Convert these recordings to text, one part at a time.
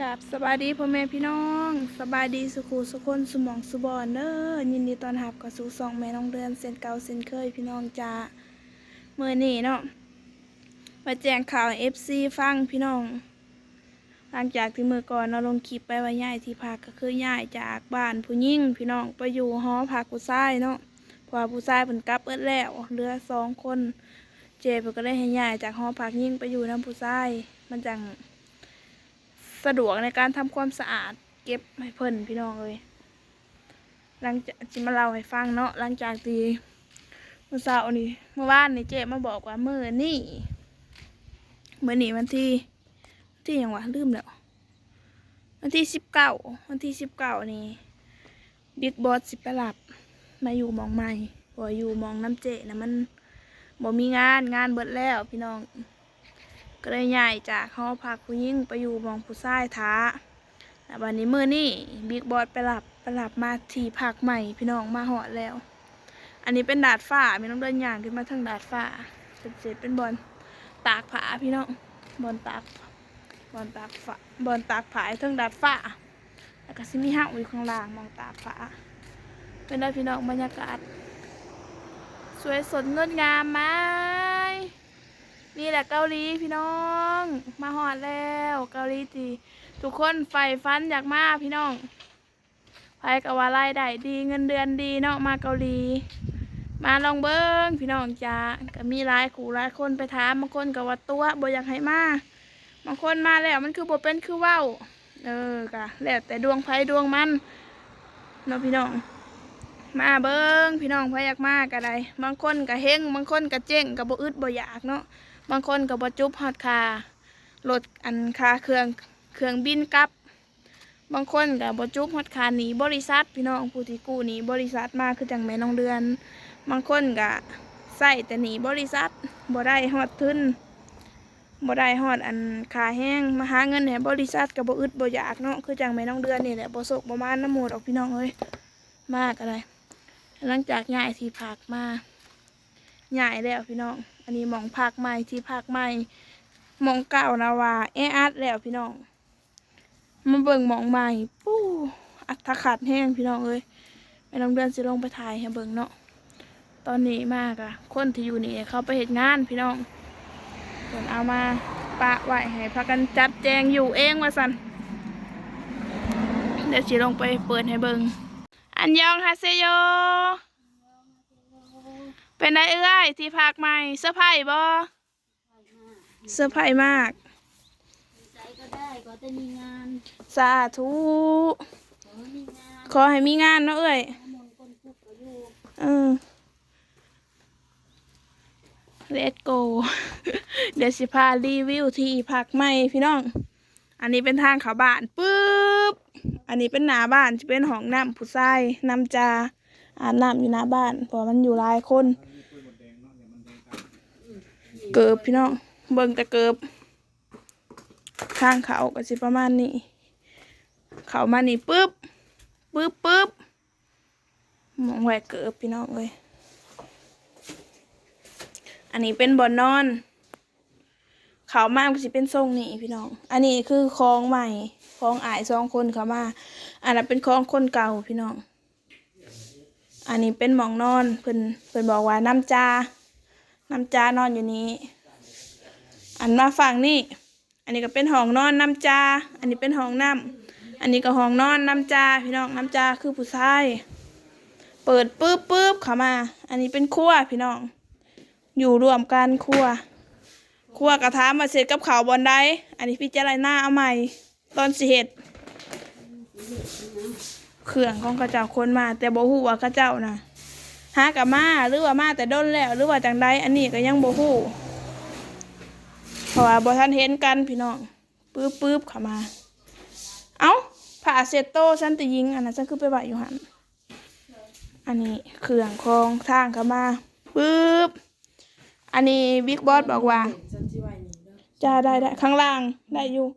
ກາບສະບາຍດີພໍ່ແມ່ພີ່ນ້ອງ ສະບາຍດີສູ່ຄູ່ສູ່ຄົນ ສູ່ໝ່ອງສູ່ບ່ອນເດີ. ຍິນດີຕ້ອນຮັບເຂົ້າສູ່ຊ່ອງແມ່ນ້ອງເດືອນເຊັ່ນເກົ່າເຊັ່ນເຄີຍ ພີ່ນ້ອງຈ໋າ. ມື້ນີ້ເນາະ ມາແຈ້ງຂ່າວໃຫ້ເອັຟຊີຟັງ ພີ່ນ້ອງ. ຫຼັງຈາກທີ່ມື້ກ່ອນເນາະ ລົງຄລິບໄປວ່າຍ້າຍທີ່ພັກ ກໍຄືຍ້າຍຈາກບ້ານຜູ້ຍິງ ພີ່ນ້ອງ ໄປຢູ່ຫໍພັກຜູ້ຊາຍເນາະ. ເພາະວ່າຜູ້ຊາຍເພິ່ນກັບເບິດແລ້ວ ເຫຼືອສອງຄົນ ເຈ້ເພິ່ນກໍເລີຍໃຫ້ຍ້າຍຈາກຫໍພັກຍິງໄປຢູ່ນຳຜູ້ຊາຍ ມັນຈັ່ງສະດວກໃນການທຳຄວາມສະອາດ ເກັບໃຫ້ເພິ່ນ ພີ່ນ້ອງເອີຍ. ຫຼັງຈາກ ຊິມາເລົ່າໃຫ້ຟັງເນາະ ຫຼັງຈາກທີ່ມື້ເຊົ້ານີ້ ມື້ວານນີ້ເຈ້ມາບອກວ່າມື້ນີ້ ມື້ນີ້ວັນທີ ວັນທີຫຍັງຫວາ ລືມແລ້ວ ວັນທີສິບເກົ້າ ວັນທີສິບເກົ້ານີ້ ບິກບອສຊິໄປຮັບມາຢູ່ໝ່ອງໃໝ່ ເພາະວ່າຢູ່ໝ່ອງນຳເຈ້ນະ ມັນບໍ່ມີງານ ງານເບິດແລ້ວ ພີ່ນ້ອງ. ກໍເລີຍຍ້າຍຈາກຫໍພັກຜູ້ຍິງໄປຢູ່ໝ່ອງຜູ້ຊາຍຖ້າ. ແລ້ວບັດນີ້ມື້ນີ້ບິກບອສໄປຮັບ ໄປຮັບມາທີ່ພັກໃໝ່ ພີ່ນ້ອງ ມາຮອດແລ້ວ. ອັນນີ້ເປັນດາດຟ້າ ແມ່ນ້ອງເດີນຍ່າງຂຶ້ນມາເທິງດາດຟ້າ ເປັນເປັນບ່ອນຕາກຜ້າ ພີ່ນ້ອງ ບ່ອນຕາກ ບ່ອນຕາກຜ້າ ບ່ອນຕາກຜ້າເທິງດາດຟ້າ. ແລ້ວກໍຊິມີເຮົາຢູ່ຂ້າງລ່າງໝ່ອງຕາກຜ້າ. ເປັນໃດພີ່ນ້ອງ ບັນຍາກາດສວຍສົດງົດງາມໄໝ? ນີ້ແຫຼະເກົາຫຼີພີ່ນ້ອງ ມາຮອດແລ້ວ ເກົາຫຼີທີ່ທຸກຄົນໃຝ່ຝັນຢາກມາ ພີ່ນ້ອງ. ໃຜກໍວ່າລາຍໄດ້ດີ ເງິນເດືອນດີເນາະ ມາເກົາຫຼີ. ມາລອງເບິ່ງ ພີ່ນ້ອງຈ໋າ. ກໍມີຫຼາຍຄູ່ຫຼາຍຄົນໄປຖາມ ບາງຄົນກໍວ່າຕົວະ ບໍ່ຢາກໃຫ້ມາ. ບາງຄົນມາແລ້ວມັນຄືບໍ່ເປັນຄືເວົ້າ. ເອີ ກະແລ້ວແຕ່ດວງໃຜດວງມັນເນາະ ພີ່ນ້ອງ. ມາເບິ່ງ ພີ່ນ້ອງ ໃຜຢາກມາກໍໄດ້. ບາງຄົນກໍເຮັງ ບາງຄົນກໍເຈັງ ກໍບໍ່ອຶດບໍ່ຢາກເນາະ. ບາງຄົນກໍບໍ່ຈຸບຮອດຄ່າລົດ ອັນ ຄ່າເຄື່ອງ ເຄື່ອງບິນກັບ. ບາງຄົນກໍບໍ່ຈຸບຮອດຄ່າໜີ້ບໍລິສັດ ພີ່ນ້ອງ. ຜູ້ທີ່ກູ້ໜີ້ບໍລິສັດມາ ຄືຈັ່ງແມ່ນ້ອງເດືອນ. ບາງຄົນກໍໃຊ້ແຕ່ໜີ້ບໍລິສັດ ບໍ່ໄດ້ຮອດທຶນ ບໍ່ໄດ້ຮອດອັນຄ່າແຮງ ມາຫາເງິນໃຫ້ບໍລິສັດກໍບໍ່ອຶດບໍ່ຢາກເນາະ ຄືຈັ່ງແມ່ນ້ອງເດືອນນີ້ແຫຼະ. ບໍ່ໂຊກບໍ່ໝານນຳໝູ່ດອກ ພີ່ນ້ອງເອີຍ. ມາກໍໄດ້ ຫຼັງຈາກຍ້າຍທີ່ພັກມາ ຍ້າຍແລ້ວພີ່ນ້ອງ. ອັນນີ້ໝ່ອງພັກໃໝ່ ທີ່ພັກໃໝ່. ໝ່ອງເກົ່ານະວ່າແອອັດແລ້ວພີ່ນ້ອງ. ມາເບິ່ງໝ່ອງໃໝ່ ປູ້ ອັດຖະຂັດແຮງພີ່ນ້ອງເອີຍ. ແມ່ນ້ອງເດືອນຊິລົງໄປຖ່າຍໃຫ້ເບິ່ງເນາະ. ຕອນນີ້ມາກະ ຄົນທີ່ຢູ່ນີ້ເຂົາໄປເຮັດງານພີ່ນ້ອງ. ເພິ່ນເອົາມາປະໄວ້ໃຫ້ພາກັນຈັດແຈງຢູ່ເອງວ່າຊັ້ນ. ດຽວຊິລົງໄປເປີດໃຫ້ເບິ່ງ. ອັນຍອງຮາເຊໂຍ. ເປັນໃດເອື້ອຍ ທີ່ພັກໃໝ່ ເຊີໄພບໍ່? ເຊີໄພມາກ. ຢູ່ໃສກໍໄດ້ ຂໍແຕ່ມີງານ. ສາທຸ. ຂໍໃຫ້ມີງານ ຂໍໃຫ້ມີງານເນາະເອື້ອຍ. ເອີ ເລດໂກ. ດຽວຊິພາຣີວິວທີ່ພັກໃໝ່ພີ່ນ້ອງ. ອັນນີ້ເປັນທາງເຂົ້າບ້ານ ປຶບ. ອັນນີ້ເປັນໜ້າບ້ານ ຊິເປັນຫ້ອງນ້ຳຜູ້ຊາຍ ນ້ຳຈາ ອາບນ້ຳຢູ່ໜ້າບ້ານ ເພາະວ່າມັນຢູ່ຫຼາຍຄົນ. ເກີບພີ່ນ້ອງ ເບິ່ງແຕ່ເກີບ. ທາງເຂົ້າກໍຊິປະມານນີ້ ເຂົ້າມານີ້ ປຶບ ປຶບ ປຶບ. ໝ່ອງໄວ້ເກີບພີ່ນ້ອງເອີຍ. ອັນນີ້ເປັນບ່ອນນອນ ເຂົ້າມາມັນກໍຊິເປັນຊົງນີ້ພີ່ນ້ອງ. ອັນນີ້ຄືຂອງໃໝ່ ຂອງອ້າຍສອງຄົນເຂົ້າມາ. ອັນນັ້ນເປັນຂອງຄົນເກົ່າພີ່ນ້ອງ. ອັນນີ້ເປັນໝ່ອງນອນ ເພິ່ນ ເພິ່ນບອກວ່ານ້ຳຈາ ນ້ຳຈານອນຢູ່ນີ້. ອັນມາຝັ່ງນີ້ ອັນນີ້ກໍເປັນຫ້ອງນອນນ້ຳຈາ ອັນນີ້ເປັນຫ້ອງນ້ຳ ອັນນີ້ກໍຫ້ອງນອນນ້ຳຈາພີ່ນ້ອງ. ນ້ຳຈາຄືຜູ້ຊາຍ. ເປີດປຶບ ປຶບ ເຂົ້າມາ ອັນນີ້ເປັນຄົວພີ່ນ້ອງ ຢູ່ຮ່ວມກັນ ຄົວ ຄົວກໍຖາມວ່າຊິເຮັດກັບເຂົ້າບ່ອນໃດ. ອັນນີ້ພິຈາລະນາເອົາໃໝ່ ຕອນຊິເຮັດ. ເຄື່ອງຂອງເຂົາເຈົ້າຂົນມາ ແຕ່ບໍ່ຮູ້ວ່າເຂົາເຈົ້ານະຫາກະມາ ຫຼືວ່າມາແຕ່ດົນແລ້ວ ຫຼືວ່າຈັ່ງໃດ ອັນນີ້ກໍຍັງບໍ່ຮູ້ ເພາະວ່າບໍ່ທັນເຫັນກັນພີ່ນ້ອງ. ປຶບ ປຶບ ເຂົ້າມາ ເອົ້າ ຜ້າເຊັດໂຕ ສັນຕິຍິງ ອັນນັ້ນ ສັນຄືໄປໄວ້ຢູ່ຫັ້ນ. ອັນນີ້ເຄື່ອງຂອງທາງເຂົ້າມາ ປຶບ. ອັນນີ້ບິກບອສບອກວ່າ ຈາ ໄດ້ ໄດ້ ຂ້າງລ່າງໄດ້ຢູ່.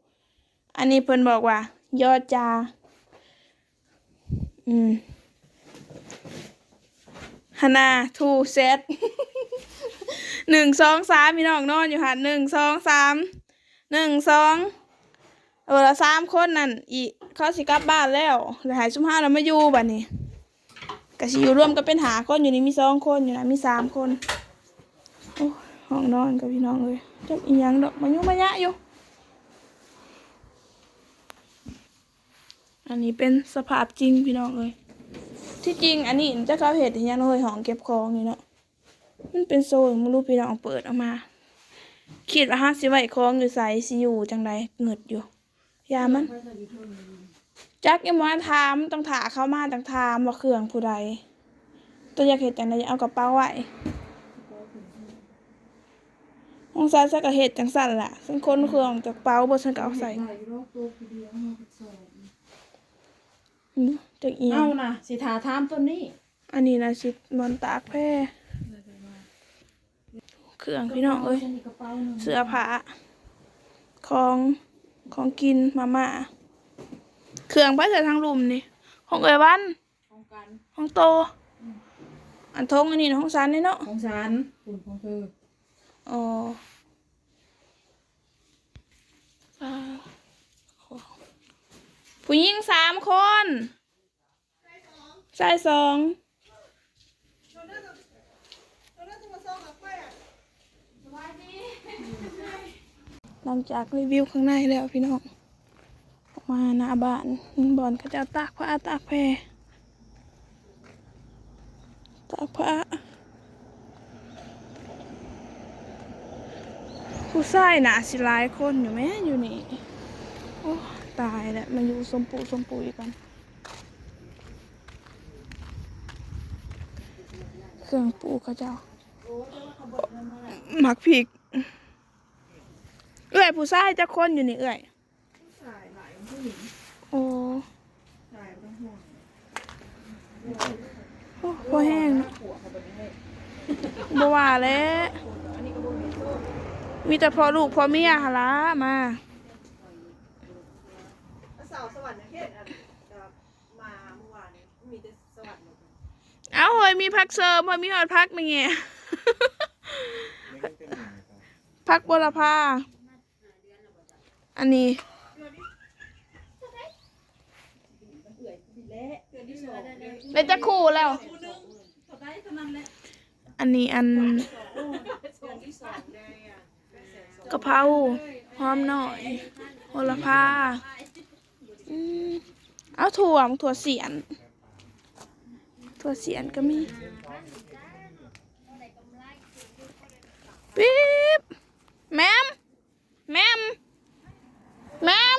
ອັນນີ້ເພິ່ນບອກວ່າ ຢໍຈາ ອືມ ຮະນາ ທູ ແຊັດ ໜຶ່ງ ສອງ ສາມ ພີ່ນ້ອງ ນອນຢູ່ຫັ້ນ ໜຶ່ງ ສອງ ສາມ ໜຶ່ງ ສອງ ເອີ ລະສາມຄົນນັ້ນອີກ ເຂົາຊິກັບບ້ານແລ້ວ ລະໃຫ້ຊຸມເຮົານະມາຢູ່ບາດນີ້ ກະຊິຢູ່ລວມກັນເປັນຫ້າຄົນ ຢູ່ນີ້ມີສອງຄົນ ຢູ່ນັ້ນມີສາມຄົນ. ໂອ້ຍ ຫ້ອງນອນກໍພີ່ນ້ອງເອີຍ ຈັກອີ່ຫຍັງດອກ ມາຍຸມາຍະຢູ່. ອັນນີ້ເປັນສະພາບຈິງພີ່ນ້ອງເອີຍ ທີ່ຈິງອັນນີ້ຈັກເຂົາເຮັດອີ່ຫຍັງເນາະເຮີ້ຍ ຫ້ອງເກັບຂອງນີ້ເນາະ. ມັນເປັນໂຊນ ບໍ່ຮູ້ພີ່ນ້ອງເປີດອອກມາ ຄິດວ່າເຮົາຊິໄວ້ຂອງຢູ່ໃສ ຊິຢູ່ຈັ່ງໃດ ງຶດຢູ່ ຢ້ານມັນ ຈັກຍັງບໍ່ທັນຖາມ ຕ້ອງຖ້າເຂົາມາຈັ່ງຖາມວ່າເຄື່ອງຜູ້ໃດ ຕົວຢາກເຮັດຈັ່ງໃດ ຢາກເອົາກະເປົາໄວ້ ຂອງຊັ້ນ ຊັ້ນກະເຮັດຈັ່ງຊັ້ນລະ ຊັ້ນຂົນເຄື່ອງຈາກເປົາເບິດ ຊັ້ນກະເອົາໃສ່ ອື ຈັກອີ່ຫຍັງ ເອົານະ ຊິຖ້າຖາມຕົວນີ້. ອັນນີ້ນະຊິບ່ອນຕາກແພ ເຄື່ອງພີ່ນ້ອງເອີຍ ເສື້ອຜ້າ ຂອງ ຂອງກິນ ມາມ່າ ເຄື່ອງໄປໃສ່ທາງລຸ່ມນີ້ ຂອງເອື້ອຍວັນ ຂອງກັນ ຂອງໂຕ ອືມ ອັນຖົງອັນນີ້ນະ ຂອງສັນເດ້ເນາະ ຂອງສັນ ຂອງເພິ່ນ ອໍ ອ່າ ຜູ້ຍິງສາມຄົນ ຊາຍສອງ. ຫຼັງຈາກຣີວິວຂ້າງໃນແລ້ວພີ່ນ້ອງ ອອກມາໜ້າບ້ານ ບ່ອນເຂົາເຈົ້າຕາກຜ້າຕາກແພ ຕາກຜ້າ ຜູ້ຊາຍໜ້າຊິຫຼາຍຄົນຢູ່ແມະຢູ່ນີ້. ໂອ້ ຕາຍແລ້ວ ມາຢູ່ຊົມປູຊົມປຸຍກັນ. ເຄື່ອງປູເຂົາເຈົ້າ ໝາກພິກ. ເອື້ອຍ ຜູ້ຊາຍຈັກຄົນຢູ່ນີ້ເອື້ອຍ? ໂອ້ ໂອ້ ພໍແຮງເນາະ ບໍ່ວ່າແຫຼະ ມີແຕ່ພໍ່ລູກພໍ່ເມຍຫັ້ນລະມາ. ເອົ້າ ເຮີ້ຍ ມີຜັກເສີມ ເຮີ້ຍ ມີຮອດຜັກແມ່ແງ່ ຜັກບົວລະພາ. ອັນນີ້ ໄດ້ຈັກຄູ່ແລ້ວ? ອັນນີ້ ອັນ ກະເພົາ ຫອມນ້ອຍ ໂຫລະພາ. ອືມ ເອົາຖົ່ວ ໝາກຖົ່ວສຽນ ຖົ່ວສຽນກໍມີ. ປີບ ແໝມ ແໝມ ແໝມ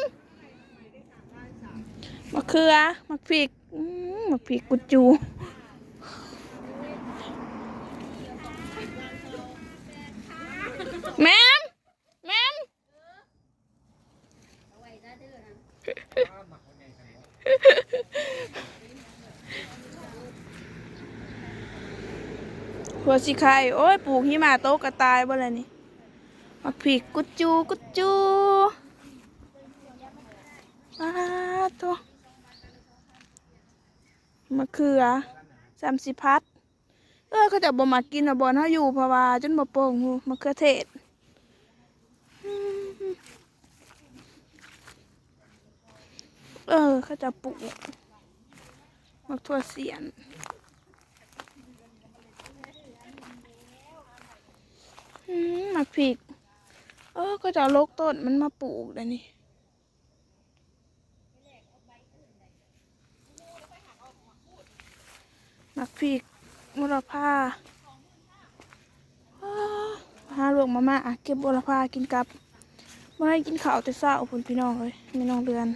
ໝາກເຂືອ ໝາກພິກ ອືມ ໝາກພິກກຸດຈູ ແໝມ ແໝມ. ຫົວຊິໄຂ່ ໂອ້ຍ ປູກຫິມະຕົກກະຕາຍເບິດແລ້ວນີ້. ໝາກພິກກຸດຈູ ກຸດຈູ ປາໂທ້ ໝາກເຂືອ ສ່ຳຊິຜັດ. ເອີ ເຂົາເຈົ້າບໍ່ມັກກິນນະບ່ອນເຮົາຢູ່ ເພາະວ່າຈົນບໍ່ປົ່ງ ຫູ ມະເຂືອເທດ. ເອີ ເຂົາເຈົ້າປູກໝາກຖົ່ວສຽນ ອືມ ໝາກພິກ. ເອີ ເຂົາເຈົ້າເອົາລົກຕົ້ນມັນມາປູກແລ້ວນີ້. ໝາກພິກ ບົວລະພາ ຫາລວກມາມ່າ ເກັບບົວລະພາກິນກັບ. ບໍ່ໄດ້ກິນເຂົ້າແຕ່ເຊົ້າພຸ້ນພີ່ນ້ອງເອີຍ ແມ່ນ້ອງເດືອນ.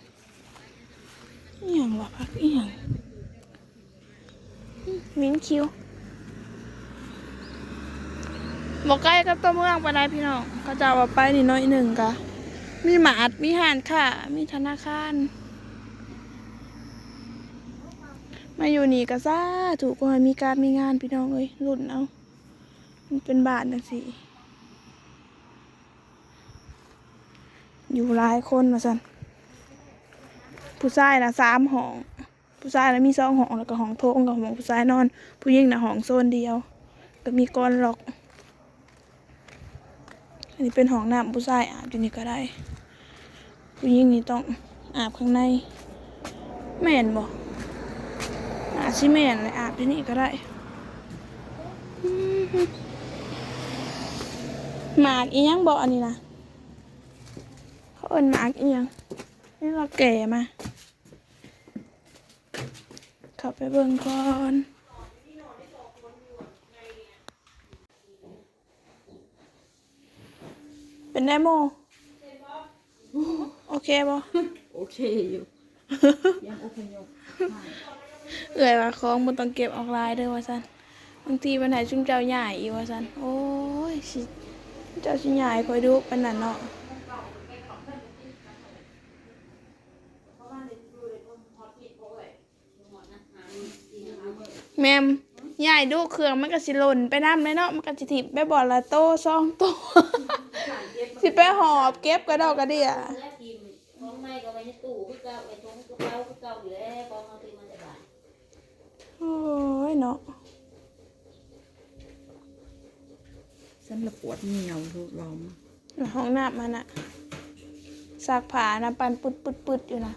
ອີ່ຫຍັງວະ ຜັກອີ່ຫຍັງ? ໝິ່ນຄິວ ບໍ່ໄກກັບຕົວເມືອງປານໃດພີ່ນ້ອງ. ເຂົາເຈົ້າວ່າໄປນີ້ໜ້ອຍໜຶ່ງກະມີໝາດ ມີຮ້ານຄ້າ ມີທະນາຄານ. ມາຢູ່ນີ້ກະສາທຸ ຂໍໃຫ້ມີການມີງານພີ່ນ້ອງເອີຍ ລຸ້ນເອົາ ມັນເປັນບ້ານຈັ່ງຊີ້ ຢູ່ຫຼາຍຄົນວ່າຊັ້ນ. ຜູ້ຊາຍນະສາມຫ້ອງ ຜູ້ຊາຍນະມີສອງຫ້ອງ ແລ້ວກໍຫ້ອງໂຖງ ກັບຫ້ອງຜູ້ຊາຍນອນ. ຜູ້ຍິງນະຫ້ອງໂຊນດຽວ ກໍມີກອນລັອກ. ອັນນີ້ເປັນຫ້ອງນ້ຳ ຜູ້ຊາຍອາບຢູ່ນີ້ກໍໄດ້. ຜູ້ຍິງນີ້ຕ້ອງອາບຂ້າງໃນ ແມ່ນບໍ່? ອາດຊິແມ່ນແຫຼະ ອາບຢູ່ນີ້ກໍໄດ້. ອືມ ໝາກອີ່ຫຍັງເບາະອັນນີ້ນະ? ເຂົາເອີ້ນໝາກອີ່ຫຍັງ? ນີ້ລາວແກ່ມາ. ເຂົ້າໄປເບິ່ງກ່ອນ. ເປັນໄດໂມ? ໂອເຄບໍ່? ໂອເຄຢູ່ ຕຽມອົບພະຍົບ. ເອື້ອຍວ່າ ຂອງບໍ່ຕ້ອງເກັບອອກຫຼາຍເດີວ່າຊັ້ນ, ບາງທີເພິ່ນໃຫ້ຊຸມເຈົ້າຍ້າຍອີກວ່າຊັ້ນ. ໂອ້ຍ ຊິ ເຈົ້າຊິຍ້າຍຂ້ອຍດຸປານນັ້ນເນາະ. ແມ່ນ ຍ້າຍດຸ ເຄື່ອງມັນກໍຊິຫຼົ່ນໄປນຳແຫຼະເນາະ, ມັນກໍຊິຖິ້ມໄປບ່ອນລະໂຕສອງໂຕ ຊິໄປຫອບເກັບກະດອກກະເດຍ. ຂອງໃໝ່ກໍໄວ້ໃນຕູ້ຄືເກົ່າ ໄວ້ຖົງຄືເກົ່າ ຄືເກົ່ານີ້ແຫຼະ ຂອງເຮົາຖືມາແຕ່ບ້ານ. ໂອ້ຍເນາະ. ຊັ້ນລະປວດໜຽວ ລູກລອມ. ຫ້ອງນ້ຳຫັ້ນນະ ຊັກຜ້ານະ ປັ່ນປຶດໆໆຢູ່ນະ.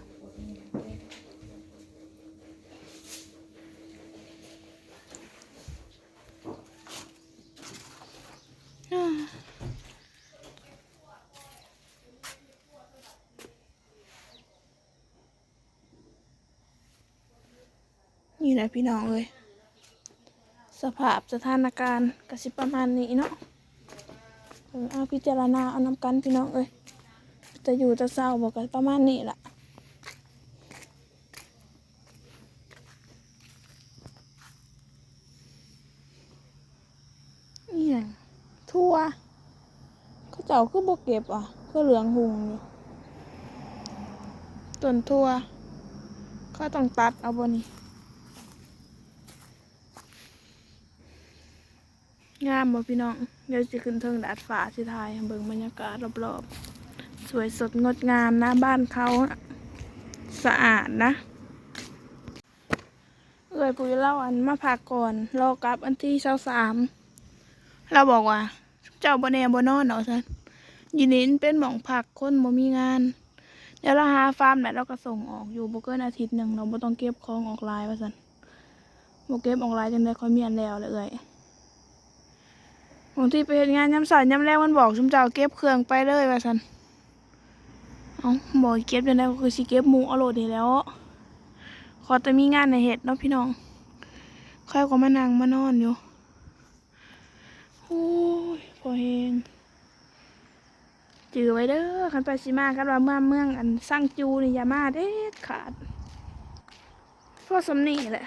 ນີ້ແຫຼະພີ່ນ້ອງເອີຍ ສະພາບສະຖານະການກໍຊິປະມານນີ້ເນາະ. ເອີ ເອົາພິຈາລະນາເອົານຳກັນພີ່ນ້ອງເອີຍ ຈະຢູ່ຈະເຊົາບໍ່ ກໍປະມານນີ້ລະ. ອີ່ຫຍັງ? ຖົ່ວ ເຂົາເຈົ້າຄືບໍ່ເກັບຫວະ? ຄືເຫຼືອງຮຸ່ງຢູ່ ຕົ້ນຖົ່ວ ເຂົາຕ້ອງຕັດເອົາບໍ່ນີ້? ງາມບໍ່ພີ່ນ້ອງ? ດຽວຊິຂຶ້ນເທິງດາດຟ້າ ຊິຖ່າຍໃຫ້ເບິ່ງບັນຍາກາດລອບໆ ສວຍສົດງົດງາມນະ ບ້ານເຂົາສະອາດນະ. ເອື້ອຍຜູ້ລາວ ອັນ ມາພັກກ່ອນ ລໍກັບວັນທີຊາວສາມ ລາວບອກວ່າ ເຈົ້າບໍ່ແນ່ບໍ່ນອນເນາະ ວ່າຊັ້ນ. ຢູ່ນີ້ມັນເປັນໝ່ອງພັກຄົນບໍ່ມີງານ. ດຽວລາວຫາຟາມແລ້ວ ລາວກໍສົ່ງອອກຢູ່ ບໍ່ເກີນອາທິດໜຶ່ງ ລາວບໍ່ຕ້ອງເກັບຂອງອອກຫຼາຍ ວ່າຊັ້ນ. ບໍ່ເກັບອອກຫຼາຍຈັ່ງໃດ ຂ້ອຍມີອັນແລ້ວແຫຼະເອື້ອຍ. ບາງທີໄປເຮັດງານຍາມເຊົ້າຍາມແລງ ມັນບອກຊຸມເຈົ້າເກັບເຄື່ອງໄປເລີຍ ວ່າຊັ້ນ. ເອົ້າ ບໍ່ເກັບຈັ່ງໃດ ຂ້ອຍຄືຊິເກັບໝູ່ເອົາໂລດນີ້ແຫຼ້ວ. ຂໍແຕ່ມີງານໃຫ້ເຮັດເນາະພີ່ນ້ອງ. ຂ້ອຍກໍມານັ່ງມານອນຢູ່. ໂອ້ຍ ພໍແຮງ. ຈື່ໄວ້ເດີ ຄັນໄປຊິມາ ຄັນວ່າມາເມືອງ ອັນ ຊັງຈູນີ້ ຢ່າມາເດັດຂາດ. ພໍສ່ຳນີ້ແຫຼະ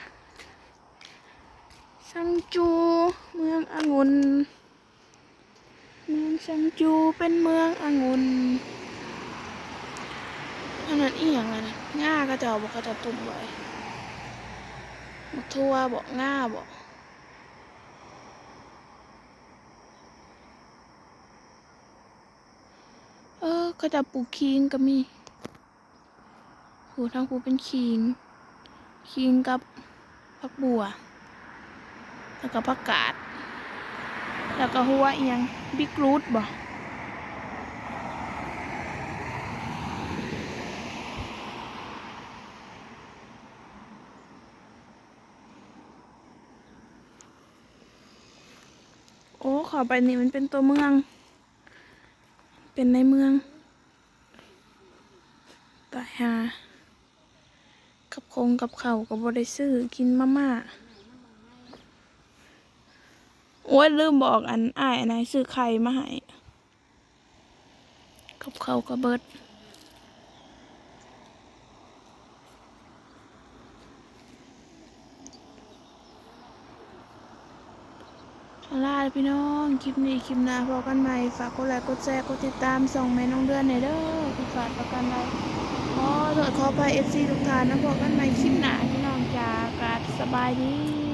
ຊັງຈູ ເມືອງອະງຸ່ນ. ເມືອງຊັງຈູເປັນເມືອງອະງຸ່ນ. ອັນນັ້ນອີ່ຫຍັງອັນນັ້ນ? ງາເຂົາເຈົ້າບໍ? ເຂົາເຈົ້າຕົ້ມໄວ້. ໝາກຖົ່ວບໍ? ງາບໍ? ເອີ ເຂົາເຈົ້າປູກຂີງກໍມີ. ຜູ້ທາງຜູ້ເປັນຂີງ ຂີງກັບຜັກບົ່ວ ແລ້ວກໍຜັກກາດ ແລ້ວກໍຫົວອີ່ຫຍັງ ບິກຣູດບໍ? ໂອ້ ເຂົ້າໄປນີ້ມັນເປັນຕົວເມືອງ ເປັນໃນເມືອງ. ຕາຍຫ່າ ກັບຄົງກັບເຂົ້າກໍບໍ່ໄດ້ຊື້ ກິນມາມ່າ. ໂອ້ຍ ລືມບອກ ອັນ ອ້າຍອັນນັ້ນ ຊື້ໄຂ່ມາໃຫ້ ກັບເຂົ້າກໍເບິດ. ເອົາລະພີ່ນ້ອງ ຄລິບນີ້ຄລິບໜ້າພໍ້ກັນໃໝ່. ຝາກກົດໄລກົດແຊ ກົດຕິດຕາມຊ່ອງແມ່ນ້ອງເດືອນແດ່ເດີ ຜິດພາດປະການໃດ ຂໍໂທດຂໍອະໄພ ເອັຟຊີ ທຸກທ່ານນະ. ພໍ້ກັນໃໝ່ຄລິບໜ້າພີ່ນ້ອງ ຈ້າ ກາບສະບາຍດີ.